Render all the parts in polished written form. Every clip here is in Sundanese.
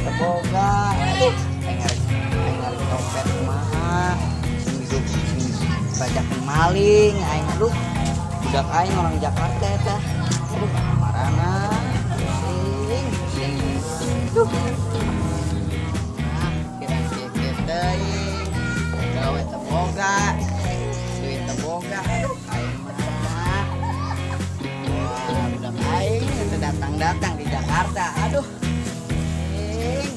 Teu boga. Aduh, aing arek nyopet kumaha? Sing hidup sing banyak maling aing, aduh. Budak aing orang Jakarta eta. Aduh, marana. Pusing, pusing. Aduh. Nah, kira kieu teuing. Gawe teu boga. Duit teu boga. Aduh, aing mah. Wah, budak aing itu datang-datang di Jakarta. Aduh. Pusing.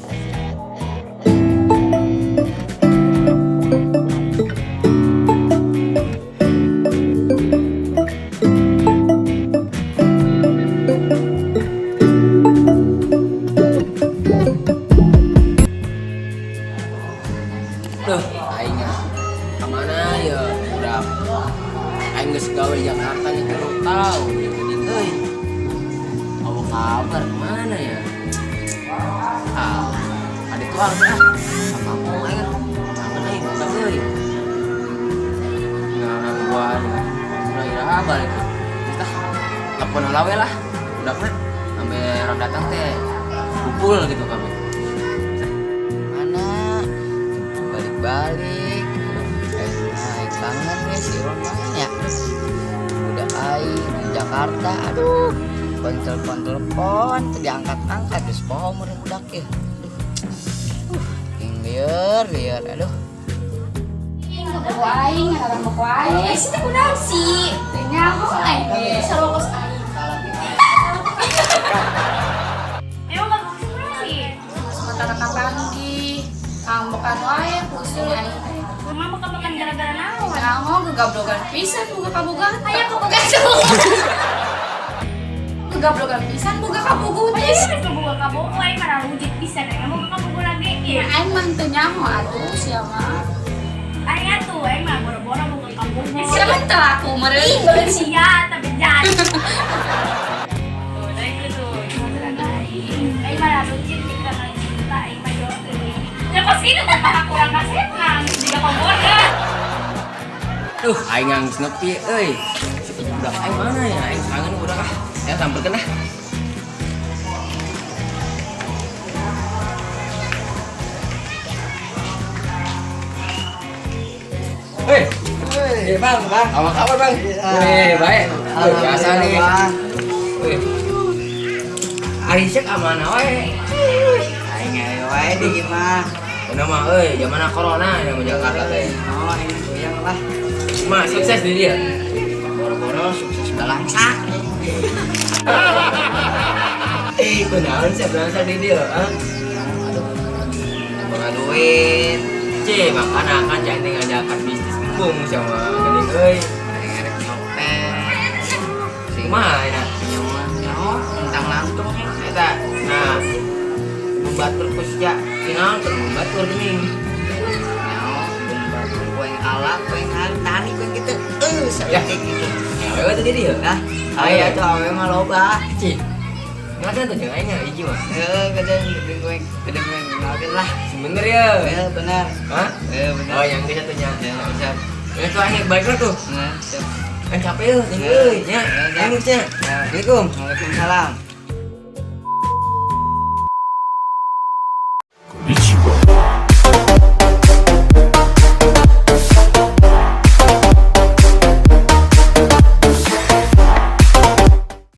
Duh, aing kemana ya budak aing geus gawe di Jakarta nya 3 tahun geuning euy. Apa kabar, kemana ya? Ah, ada tuh ah, sama kampung aing ah. Kangen aing budak euy. Nah, gua udah iraha balik. Geus ah, telepon heula we lah budakna. Sampai orang datang teh kumpul gitu kami. Mana? Balik-balik. Aduh, aing kangen nih si Ron mana ya? Budak aing di Jakarta. Aduh. Kon telepon telepon, teu diangkat-angkat, geus poho meureun budak ya. Aduh. Ing lieur, lieur, aduh. Buku aing, ngaran buku aing. Eh, sih teh kunaon sih? Teu nyaho aing ge. Sarua kos aing. Emang bagus sih. Sementara kapanggih. Ngambekan wae pusing aing teh. Mama makan gara-gara naon? Nyaho gegablogan pisan boga kabogoh. Aya kabogoh. Gegablogan pisan boga kabogoh teh. Ayo geus boga kabogoh, aing mah rujit pisan, aing boga kabogoh lagi. Nah, aing mah teu nyaho atuh sia mah. Aing atuh, aing mah boro-boro boga kabogoh. Sia mah teu laku meureun. Ih, sia tapi jadi. Tuh, dari itu aing. Aing mah rujit karena cinta aing mah jodoh. Ya kos kitu teh kurang kasetna, jiga kabogoh. Duh, aing geus nepi euy. Si budak aing mana ya? Aing kangen budak ah. Ya samperkeun ah. Hei, Hei, Bang, Bang. apa kabar, Bang? Iya. Wih, baik. Wih, biasa nih. Bang. Wih. Ari cek amanah wae. Aing aya wae di imah. Udah mah euy, zamana corona ya mah Jakarta teh. Oh, aing goyang lah. Mah sukses di dia. Boro-boro sukses balangsak. Eh, kunaon sih balangsak di dia, ha? Aduh. Boga duit. C, makana kan jangan ngajakan bisnis embung sama geuning euy. Aing arek nyopet. Sing Kumaha enak? Nyawa nyawa tentang lantung. Eta, nah, membatur kusya, sinaon keur membatur geuning. Nyawa batur ku aing ala ku aing tani ku aing gitu. Eh, saeutik gitu. Ya, awewe teh di dieu. Nah, aya tuh awewe mah loba. Cih. Ngakan tuh jeung aing hiji mah. Eh, kadang gedeng gue, gedeng gue kenalkeun lah. Sebener ya. Eh, benar. Hah? Eh, benar. Oh, yang geus atuh nya. Ya, siap. Ya tuh aing balik lah tuh. Nah, siap. Kan capek euy, tinggi euy nya. Ya, Aing geus nya. Ya. Assalamualaikum. Waalaikumsalam.